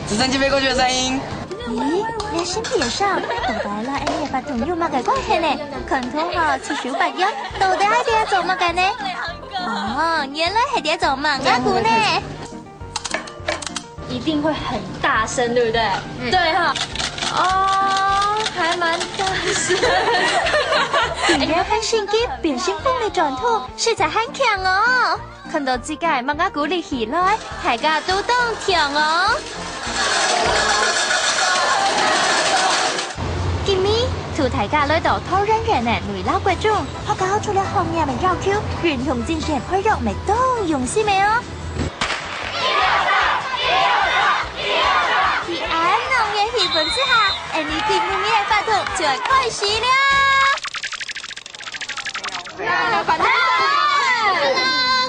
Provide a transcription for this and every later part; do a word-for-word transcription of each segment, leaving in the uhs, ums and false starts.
直升機飛过去的声音。咦，你身體上，到底摎𠊎俚个活動有麼个關係呢？看通好七手八腳，到底愛在做麼个呢？哦，原來係在做吂仔牯呢。一定會很大聲，對不對？嗯。對哈。哦，還蠻大聲。原來直升機變成風个轉動，實在還強哦！ 看到自家吂仔牯立起來，大家都當暢哦。今晡日，同大家來到桃園縣个內埔國中，學校除了學業个要求，運動精神培養乜當用心个哦。在恁樣个氣氛之下，𠊎俚今晡日个活動就愛開始了。 Hello，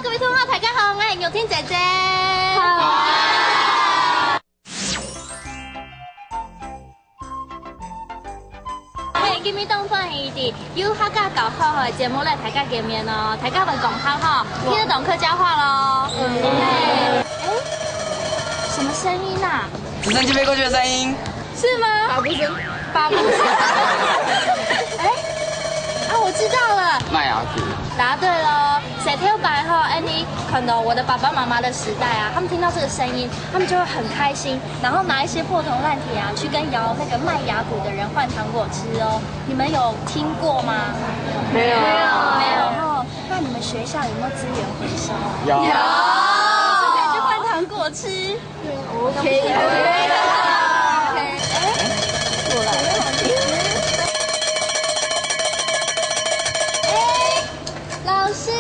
各位同學，大家好，𠊎係玉婷姐姐。嘿，今晡日當歡喜在有客家教學个節目來大家見面哦，大家會講客吼，聽得懂客家話咯。嗯。哎，什麼聲音啊？直升機飛過去的聲音。 是嗎？巴布聲。巴布聲。哎，啊，我知道了。麥芽粿。答對了。石頭擺吼，𠊎俚看到我的爸爸媽媽的時代啊，他們聽到這個聲音，他們就會很開心，然後拿一些破銅爛鐵啊，去跟搖那個麥芽粿的人換糖果吃哦。你們有聽過嗎？沒有。沒有。沒有哦。那你們學校有沒有資源回收啊？有。有。是可以去換糖果吃。 OK，OK，OK。哎，過來。哎，老師，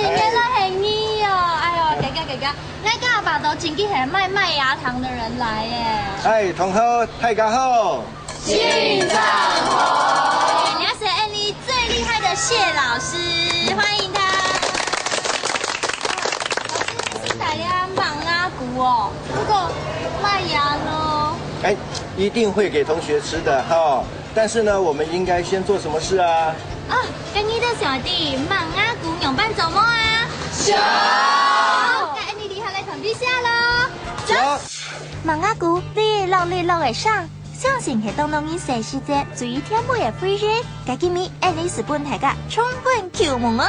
原來係你哦！哎喲，大家，大家，𠊎个阿爸都真个係賣麥芽糖个人來耶。哎，同學，大家好。 新年好！這係𠊎俚最厲害的謝老師，歡迎他。老師，你是帶了吂仔牯哦，不過麥芽呢？哎，一定會給同學吃的哈。但是呢，我們應該先做什麼事啊？哦，該你兜想知吂仔牯仰般做無啊？想！好，該𠊎俚這下來準備下咯。走。 吂仔牯哩落哩落个聲，相信係當多人細時節最甜味个回憶。該今晡日𠊎俚就分大家充分啟蒙哦！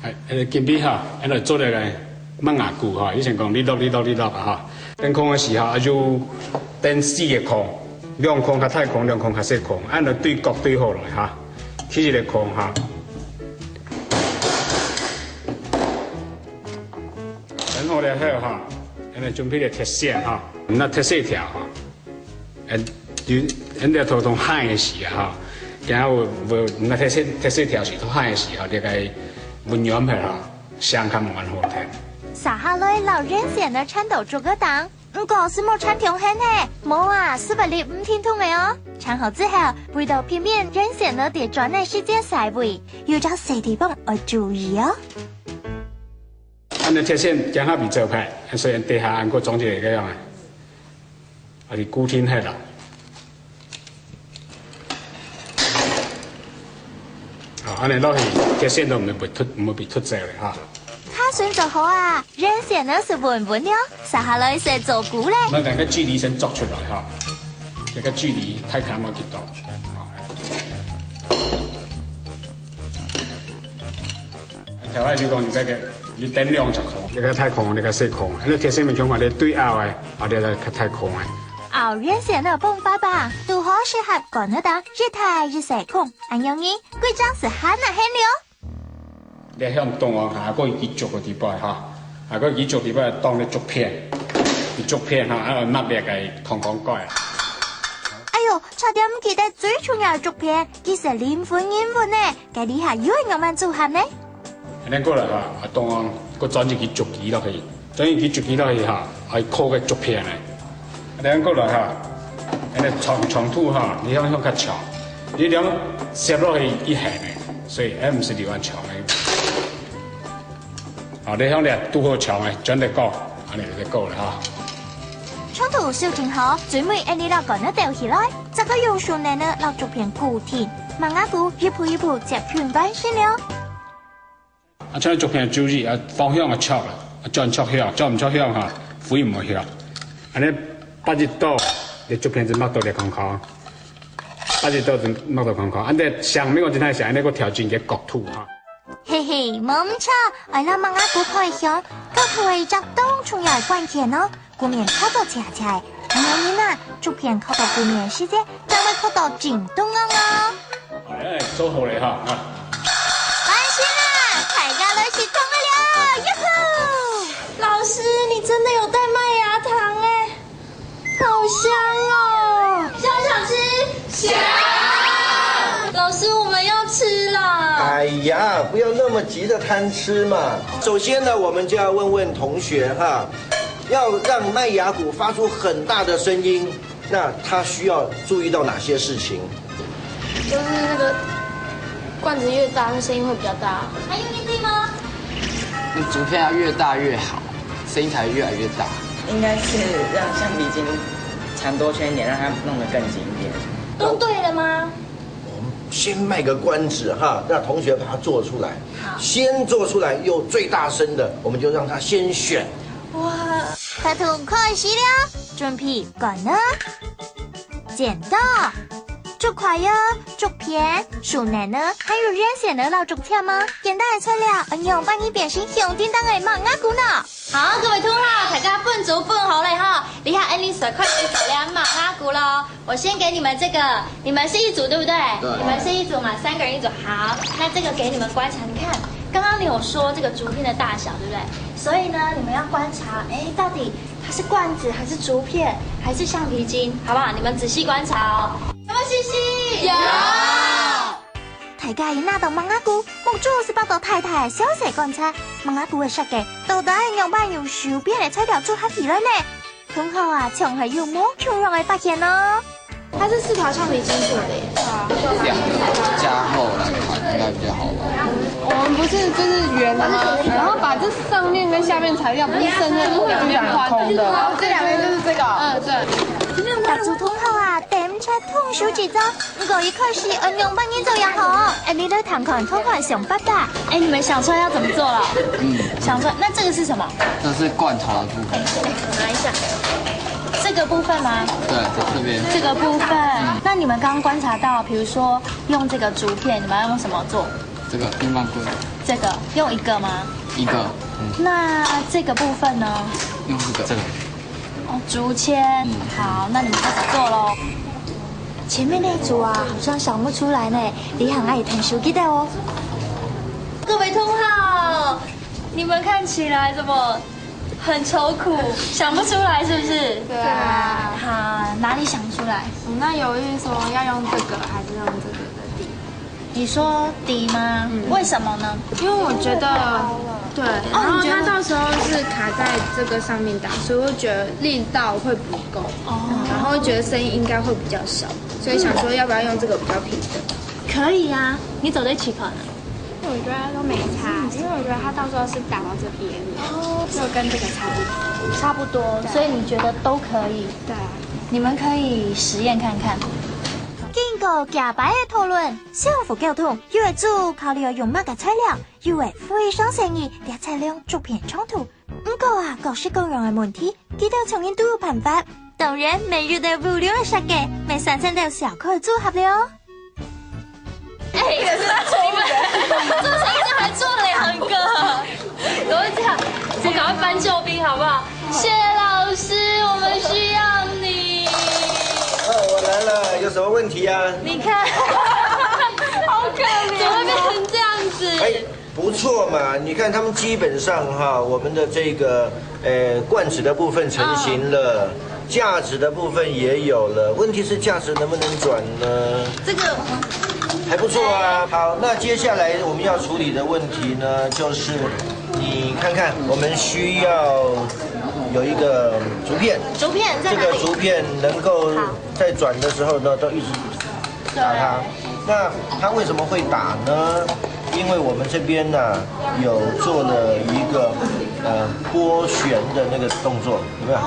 哎，今晡日哈，𠊎來做這個吂仔牯哈，以前講哩落哩落哩落啊哈。 等空个時候，啊就等四個空，兩空較大空，兩空較細空，恁樣對角對好來哈。第一個空哈。等好了後哈，恁樣準備个鐵線哈，拿鐵線條哈。嗯，有，恁樣頭痛嗨个時哈，然後我，我拿鐵線，鐵線條時頭嗨个時哈，這個溫暖个哈。 聲較無恁好聽。續下來摎鉛線仔纏到竹仔頂，毋過係無纏中線呢，無啊，係會立毋定動个哦。纏好之後，為著避免鉛線仔在轉个時節徙位，有隻細地方愛注意哦。恁樣鐵線驚下會走開，所以底下還過裝一個這樣个。 啊，你固定忒啦。好，恁樣落去，鐵線都毋會被脱，毋會被脱走个哈。下順做好啊，鉛線仔係穩穩了，續下來係做牯咧。𠊎等个距離先做出來哈，這個距離大概無幾多。好。 頭下就講你這個，你等兩隻空，這個大空，這個細空，你鐵線面全部都對拗个，啊，這個較大空个。拗鉛線仔方法吧，拄好適合管仔頂一大一細空，恁樣呢，規張係行啊行了。你向中央下過幾足个地步哈，下過幾足地步當你竹片，竹片哈，啊，抹這個銅管蓋。哎喲，差點毋記得最重要个竹片，佢係靈魂靈魂呢。 該這下又愛仰般組合呢？恁樣過來哈，啊，中央過裝一支竹枝落去，裝一支竹枝落去哈，愛扣个竹片呢。恁樣過來哈，恁樣長，長度哈，你向，向較長，你兩接落去一下呢，所以，哎，毋係兩樣長个。好，你向這拄好長个，轉來過，恁樣就過了哈。長度收整好，最尾恁樣摎管仔兜起來，再過用手黏仔摎竹片固定，吂仔牯一步一步接近完成了。啊，像竹片注意啊，方向啊，著啊，轉著向，著毋著向哈，飛毋會向。恁呢，八一度，你竹片就擘到這空空，八一度就擘到空空。恁呢，上面我今天想恁呢个調整个角度哈。嘿嘿，無毋著，愛摎麥芽菇開香，角度係一隻當重要个關鍵哦。菇面靠到斜斜个，恁樣啊，竹片靠到菇面个時節，正會靠到正中央哦。好嘞，做好了哈啊！放心啦，大家來食糖个了，喲吼！老師，你真的有帶麥芽糖哎，好香哦！想不想吃？想！老師，我們要吃啦！哎呀，不要那么急着贪吃嘛。首先呢，我们就要问问同学哈，要让麦芽谷发出很大的声音，那他需要注意到哪些事情？就是那个罐子越大，那声音会比较大。还有你可以吗？那竹片要越大越好，声音才会越来越大。应该是让橡皮筋缠多圈一点，让它弄得更紧一点。都对了吗？先卖个关子哈，让同学把它做出来。先做出来又最大声的，我们就让他先选。哇，活动開始了，準備棍仔、剪刀、竹筷仔、竹片、樹枝仔，還有鉛線仔摎竹籤仔。簡單个材料，愛仰般仔變成響叮噹个麥芽菇呢？好，各位同學，大家分組分好了哈，這下𠊎等就開始做這麥芽菇囉。我先給你們這個，你們是一組對不對？對你們是一組嘛，三個人一組。好，那這個給你們觀察，你看，剛剛你有說這個竹片的大小，對不對？所以呢，你們要觀察，哎，到底它是罐子還是竹片還是橡皮筋，好不好？你們仔細觀察哦。有沒有信心？有。大家一拿到麥芽菇，目珠就擘到大大，細細觀察。麥芽菇个設計到底愛仰般用手邊个材料組合起來呢？同學啊，總係有無共樣个發現哦。它是四條橡皮筋做的耶。两个加厚来看，应该比较好玩。我们不是就是圆的吗？然后把这上面跟下面裁掉，不是剩下这两个空的？哦，这两个就是这个。嗯，对。逐組同學啊，等毋出同手節奏，毋過一開始愛仰般仔做也好，恁呢來聽看同學想法吧。哎，你們想出來要怎麼做了？嗯，想出來，那這個是什麼？这是罐頭的部分。拿一下。這個部分嗎？对，这边。這個部分。那你們剛剛觀察到，比如說用這個竹片，你們要用什麼做？这个冰棒棍，這個用一個嗎？一个，嗯，那這個部分呢？用这个。这个。哦，竹签。好，那你們開始做嘍。前面那一組啊，好像想不出來呢，你很愛彈手吉他哦。各位同學，你們看起來怎麼很愁苦？想不出來是不是？对啊。好，哪裡想不出來？我们那猶豫說要用這個還是用這個的地方。你說 D 嗎？為什麼呢？因為我覺得，對，然後它到時候是卡在這個上面打，所以我覺得力道會不夠，然後覺得聲音應該會比較小，所以想說要不要用這個比較平的？可以啊，你做得試看啊。我覺得都沒差，因為我覺得它到時候是打到這邊，就跟這個差不多。差不多，所以你覺得都可以。對啊。你們可以實驗看看。經過幾擺个討論，小虎溝通，有个組考慮愛用麼个材料，有个非常誠意，這測量竹片長度。毋過啊，各式各樣个問題，佢兜總應都有辦法。當然，每日个無聊个設計，乜產生到小可个組合了。哎，也是做不了，做成一個還做兩個，怎麼會這樣？我趕快搬救兵好不好？謝老師，我們需要你。哦，我來了，有什麼問題啊？你看，好可憐，怎麼會變成這樣子？哎，不錯嘛，你看他們基本上哈，我們的這個呃罐子的部分成型了，架子的部分也有了，問題是架子能不能轉呢？這個還不錯啊。好，那接下來我們要處理的問題呢，就是你看看，我們需要有一個竹片，竹片在哪裡？這個竹片能夠在轉的時候呢，都一直打它。那它為什麼會打呢？因為我們這邊呢、有做了一個呃撥弦的那個動作，有沒有？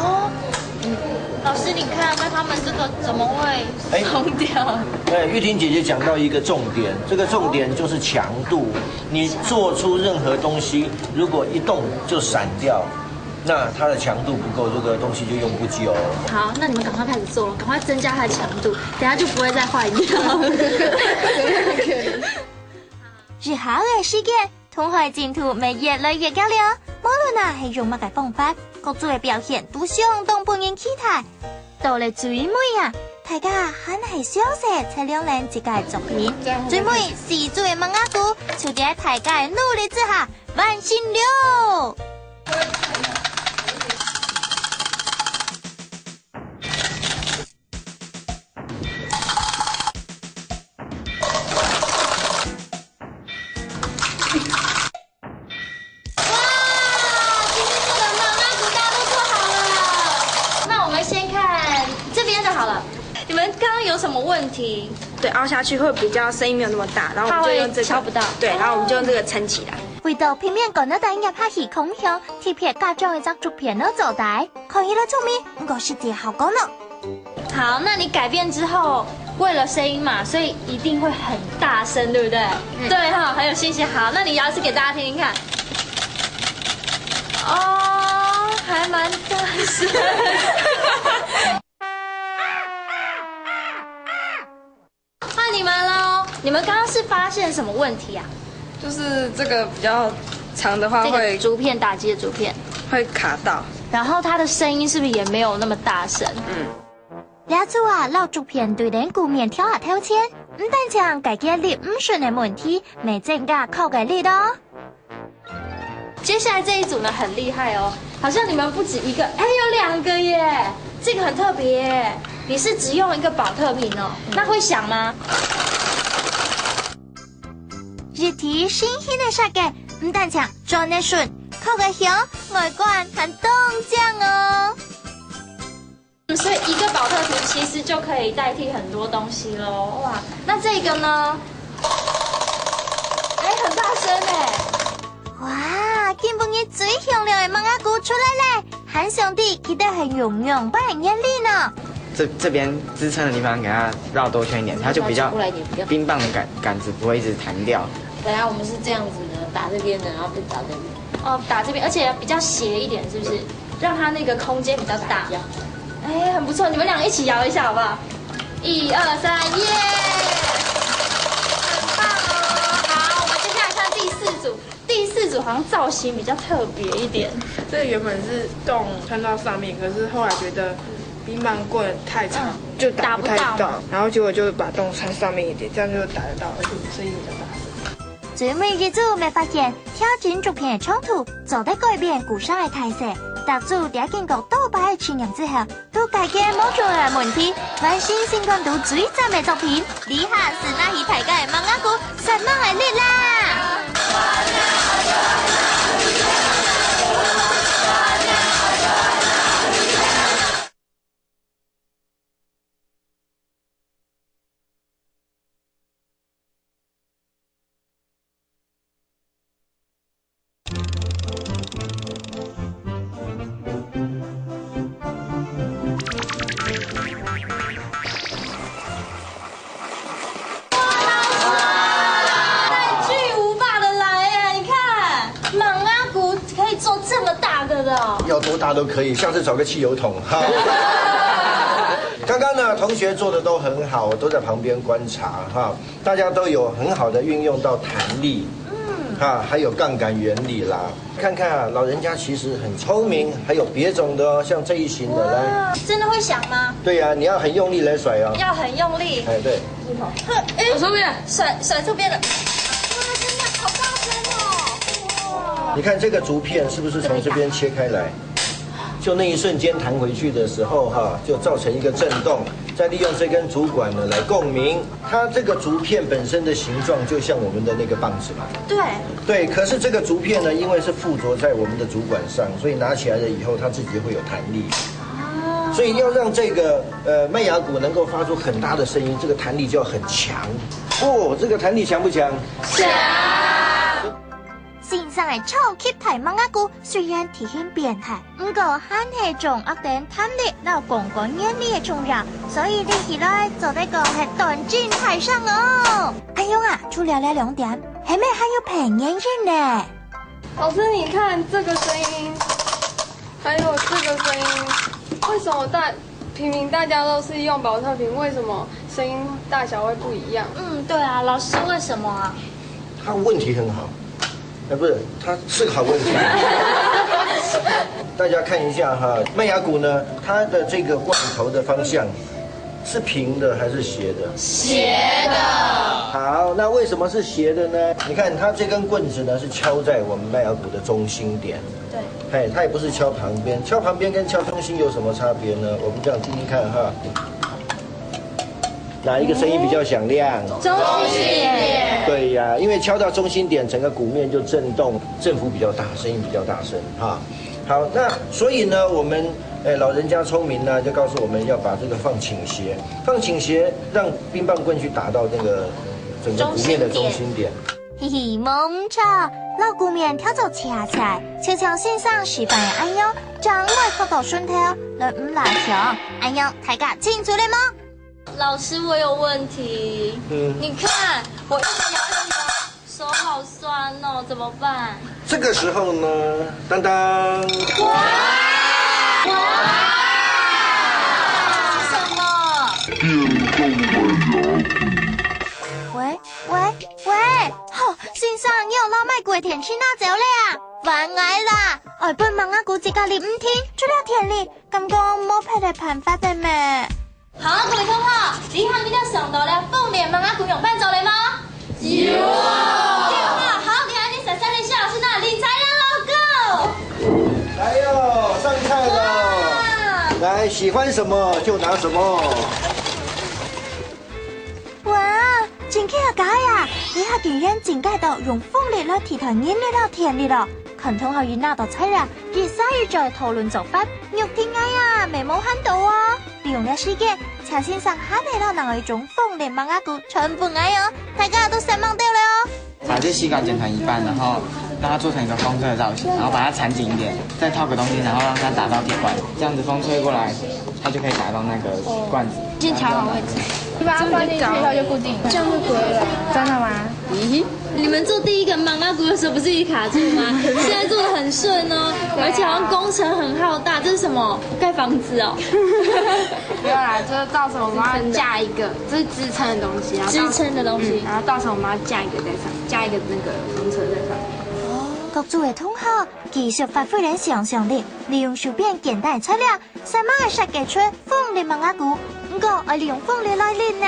老师，你看，那他们这个怎么会哎松掉？对，玉婷姐姐讲到一个重点，这个重点就是强度。你做出任何东西，如果一动就散掉，那它的强度不够，这个东西就用不久。好，那你们赶快开始做了，赶快增加它的强度，等下就不会再坏掉。日後个時間，同學進度會越來越強了。無論啊係用麼个方法，各組个表現都相當分人期待。到了最尾啊，大家還係詳細測量等自家个作品。最尾，四組个吂阿姑就在大家个努力之下完成了。哇，今天做的吂阿姑大家都做好了。那我们先看这边的好了。你们刚刚有什么问题？对，凹下去会比较声音没有那么大，然后我们就用这个，它会敲不到。对，然后我们就用这个撑起来。為到避免講到大家拍戲空腔，特別加裝一隻竹片仔做底，看起來聰明，毋過實際效果呢？ 好，那你改变之后，为了声音嘛，所以一定会很大声，对不对？嗯。对哈，很有信心。好，那你摇一次给大家听听看。哦，还蛮大声。换你们喽，你们刚刚是发现什么问题啊？就是这个比较长的话会，这个竹片，打击的竹片。会卡到。然后它的声音是不是也没有那么大声？嗯。 這組啊，摎竹片對等鼓面跳下跳前，毋單淨解決力毋順个問題，乜增加敲个力哦。接下来这一组呢，很厉害哦，好像你们不止一个，哎，有两个耶，这个很特别耶。你是只用一个保特瓶哦，那会响吗？一體成型个設計，毋單淨轉得順，敲个響，外觀還當靚哦。 嗯，所以一个保特瓶其实就可以代替很多东西咯。哇，那这个呢？哎，很大声哎。哇，今晡日最響亮个吂阿姑出來咧！還想知佢兜係用仰般个原理呢？这，这边支撑的地方给它绕多圈一点，它就比较，再过来一点，比较，冰棒的杆，杆子不会一直弹掉。本来我们是这样子的，打这边的，然后再打这边。哦，打这边，而且比较斜一点，是不是？让它那个空间比较大。哎，很不错，你们两个一起摇一下好不好？一二三，耶！很棒哦。好，我们接下来看第四组。第四组好像造型比较特别一点。这个原本是洞穿到上面，可是后来觉得冰棒棍太长，嗯，就打不太到，打不到。然后结果就把洞穿上面一点，这样就打得到，而且声音比较大声。最尾一組乜發現，調整竹片个長度，做得改變鼓聲个大細。逐組在經過多擺个試驗之後，都解決無重要个問題，完成成功度最讚个作品。這下就拿去大家个吂阿姑煞猛个力啦！ 哇，老师，巨无霸的来耶！你看，吂阿姑可以做这么大个的哦。要多大都可以，下次找个汽油桶。好。刚刚呢，同学做的都很好，我都在旁边观察哈。 大家都有很好的运用到弹力，嗯。啊，还有杠杆原理啦。看看啊，老人家其实很聪明，还有别种的哦，像这一型的，来。哇，真的会响吗？对呀，你要很用力来甩哦。要很用力。哎，对。哎，我说不是，甩，甩这边了。哇，真的好大声哦！哇。你看这个竹片是不是从这边切开来？ 就那一瞬间弹回去的时候，哈，就造成一个震动，再利用这根竹管呢来共鸣。它这个竹片本身的形状就像我们的那个棒子嘛。对。对，可是这个竹片呢，因为是附着在我们的竹管上，所以拿起来了以后，它自己会有弹力。哦。所以要让这个，呃，麦芽鼓能够发出很大的声音，这个弹力就要很强。哦，这个弹力强不强？强。先生个超級大吂仔牯雖然體型變大，毋過還係掌握等彈力摎槓桿原理个重要，所以練起來做得講係當真大上哦。恁樣啊，除了這兩點，係毋係還有別原因呢？老師，你看這個聲音，還有這個聲音，為什麼大平民大家都是用寶特瓶，為什麼聲音大小會不一樣？嗯，對啊，老師，為什麼啊？他問题很好，哎，不是，他是个好问题。大家看一下哈，麦芽鼓呢，它的这个罐头的方向是平的还是斜的？斜的。好，那为什么是斜的呢？你看它这根棍子呢是敲在我们麦芽鼓的中心点，对，嘿，它也不是敲旁边，敲旁边跟敲中心有什么差别呢？我们这样听听看哈，哪一个声音比较响亮？中心点。对呀，因为敲到中心点，整个鼓面就震动，振幅比较大，声音比较大声哈。好，那所以呢，我们诶老人家聪明呢，就告诉我们要把这个放倾斜，放倾斜，让冰棒棍去打到那个整个鼓面的中心点。嘿嘿，無毋著，摎鼓面調做斜斜，就像先生示範个恁樣，正會學到順頭，來毋拉響。恁樣，大家清楚了無？老師，我有問題。嗯你看，我一直搖一直搖，手好酸哦，怎么办？这个时候呢，当当，是什么？喂喂喂，吼，先生，你有摎麥鼓个電池拿走了啊？還𠊎啦！愛分吂仔牯自家立毋停，除了電力，感覺無別个辦法了咩？好，各位同學，這下你兜想到了鳳梨吂仔牯仰般做了嗎？有。對啊，好，這下你細細个小老師那理財了，老公。来哟，上菜了。哇！来，喜欢什么就拿什么。哇，真巧个啊！這下竟然真个到用風力來替代人力摎電力了。看同學一拿到材料，一儕一儕討論做法，肉體𠊎啊，乜無閒到哦。利用這時間，請先生還係摎另外一種風力吂仔牯傳分𠊎哦，大家都煞猛兜了哦。把這吸管剪成一半，然后让它做成一个风车的造型，然后把它缠紧一点，再套个东西，然后让它打到铁罐，这样子风吹过来，它就可以打到那个罐子。先调好位置。你把它放进去，它就固定，这样就可以了。真的吗？咦，你们做第一个吂仔牯的时候不是一直卡住吗？现在做的很顺哦，而且好像工程很浩大，这是什么？盖房子哦。没有啦，就是到时候我们要架一个，这是支撑的东西，然后到支撑的东西嗯，然后到时候我们要架一个在上，架一个那个风车在上面。各組个同學繼續發揮等想像力，利用手邊簡單个材料，煞猛个設計出風力吂仔牯。毋過愛利用風力來力呢，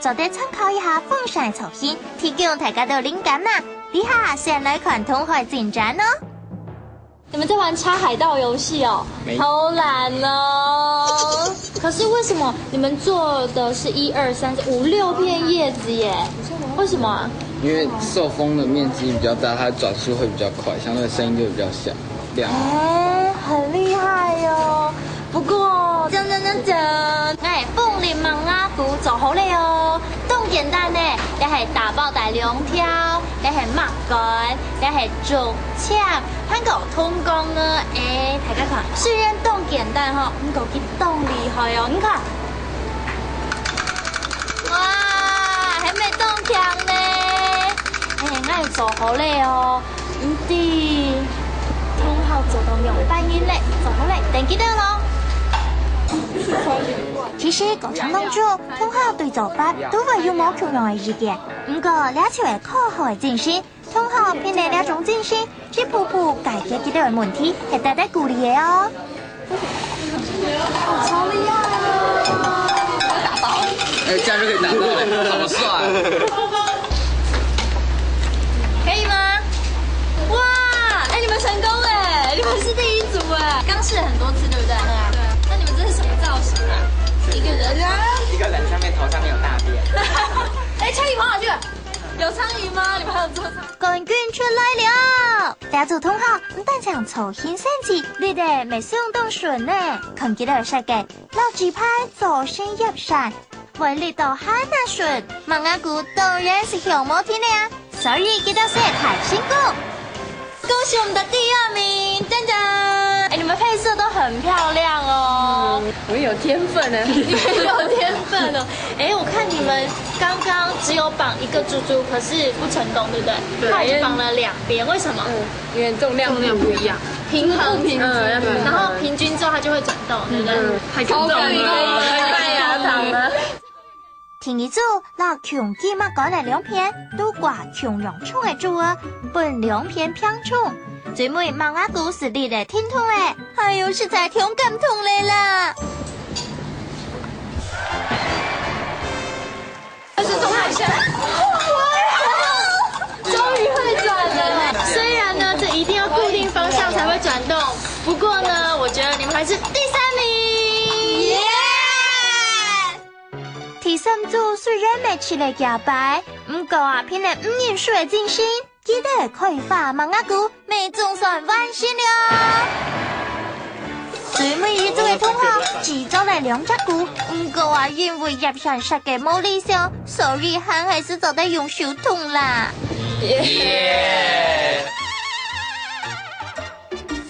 做得參考一下風扇个造型，提供大家兜靈感啊！這下先來看同學个進展哦。你们在玩拆海盗游戏哦，偷懒哦。可是为什么你们做的是一二三四五六片叶子耶？为什么啊？因为受风的面积比较大，它的转速会比较快，相对声音就比较响亮。哎，很厉害哦。不过，噔噔噔噔，哎，凤梨吂仔牯做好了哦，當簡單呢，這係打包袋兩條，這係麥稈，這係竹籤，還有銅管哦。哎，大家看，雖然當簡單吼，毋過佢當厲害哦。你看，哇，還袂當強呢。哎，𠊎做好了哦。 毋知，同學做到仰般呢？做好了，等佢兜咯。其實過程當中，同學對做法都會有無共樣个意見。毋過，這就係科學个精神，同學憑著這種精神，一步步解決佢兜个問題，係值得鼓勵个哦。 哎，这样就可以打到了，好帅！可以吗？哇，哎，你们成功哎，你们是第一组哎。刚试很多次，对不对？对啊。那你们这是什么造型啊？一个人啊？一个人上面头上面有大便。哎，苍蝇跑哪去了？有苍蝇吗？你们还有做苍蝇？冠軍出來了！這組同學毋單淨造型生趣，練得乜相當順呢。看佢兜設計，摎紙牌做成葉扇，還練到還恁順，吂仔牯當然係向無停了啊！所以佢兜係大成功。恭喜我们的第二名，噔噔！哎，你们配色都很漂亮哦。我有天分呢。你们有天分哦。哎，我看你们刚刚只有绑一个珠珠，可是不成功，对不对？对后来就绑了两边，为什么？因为重量不一样，平衡，嗯，要平衡。然后平均之后它就会转动，对不对？太感动了，太感动了。第二組摎共支麥稈个兩片都掛共樣長个珠仔，分兩片平長。最尾麥芽牯就立个挺動咧，哎喲，實在太感動了啦！终于会转了。虽然呢，这一定要固定方向才会转动，不过呢，我觉得你们还是第三名。第三組雖然乜試了幾擺，毋過啊，憑著毋認輸个精神，記得開花麥芽牯，乜總算完成了。最尾一組个同學製作了兩隻牯，毋過啊，因為葉片設計無理想，所以還還係做得用手動啦。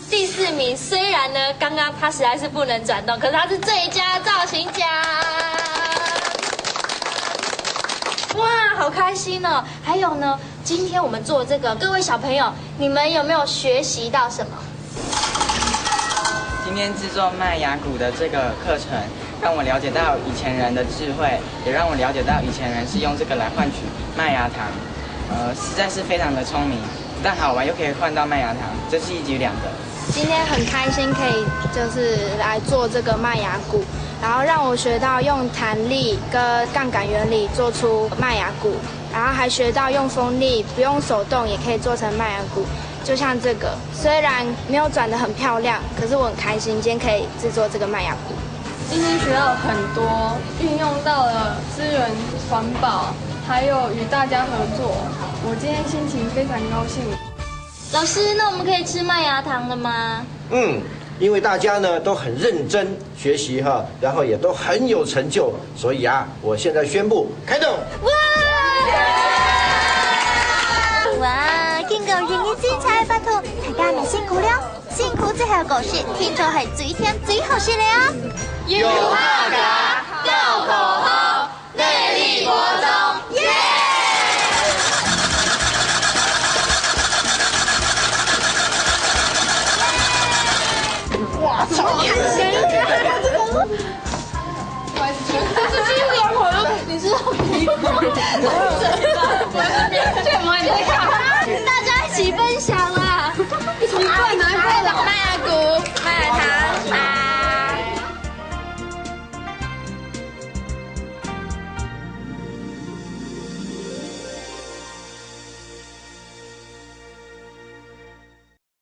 第四名，虽然呢，刚刚他实在是不能转动，可是他是最佳造型奖。哇，好开心哦！还有呢，今天我们做这个，各位小朋友，你们有没有学习到什么？今天制作麦芽鼓的这个课程，让我了解到以前人的智慧，也让我了解到以前人是用这个来换取麦芽糖。呃，实在是非常的聪明，不但好玩，又可以换到麦芽糖，真是一举两得。今天很开心，可以就是来做这个麦芽鼓，然后让我学到用弹力跟杠杆原理做出麦芽鼓，然后还学到用风力，不用手动也可以做成麦芽鼓，就像这个，虽然没有转得很漂亮，可是我很开心今天可以制作这个麦芽鼓。今天学到很多，运用到了资源环保，还有与大家合作。我今天心情非常高兴。老师，那我们可以吃麦芽糖了吗？嗯，因为大家呢都很认真学习哈，然后也都很有成就，所以啊，我现在宣布开动。哇，經過一日精彩个活動，大家乜辛苦了。辛苦之後个事，聽說係最甜最好食个啊！有啊！